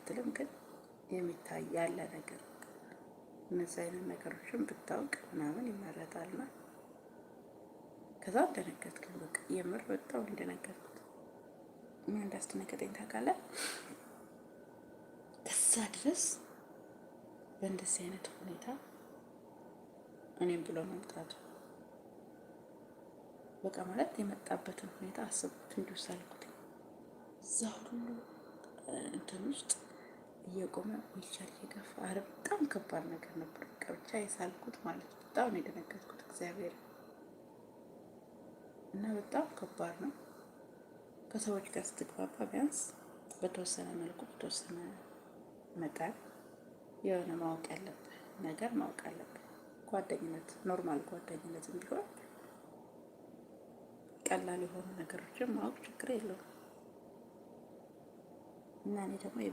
ባትልም ግን የሚታይ ያለ ነገር እነዚህ አይነት ነገሮችን ብታውቅ ምናምን ይመረጣልና ከዛ ደነገጥኩኝ። በቃ የምር በጣም እንደነገርኩት ምን እንዳስደነገጠኝ ታውቃለህ? ከዛ ድረስ በእንደዚህ አይነት ሁኔታ እኔም ብሎ መምጣቱ፣ በቃ ማለት የመጣበትን ሁኔታ አስብኩት፣ እንዲሁ ሳልኩት እዛ ሁሉ እንትን ውስጥ እየቆመ ዊልቸር እየገፋ፣ አረ በጣም ከባድ ነገር ነበር። በቃ ብቻ የሳልኩት ማለት በጣም ነው የደነገጥኩት እግዚአብሔር እና በጣም ከባድ ነው። ከሰዎች ጋር ስትግባባ ቢያንስ በተወሰነ መልኩ፣ በተወሰነ መጠን የሆነ ማወቅ ያለብህ ነገር ማወቅ አለብህ። ጓደኝነት፣ normal ጓደኝነትም ቢሆን ቀላል የሆኑ ነገሮችን ማወቅ ችግር የለውም እና እኔ ደግሞ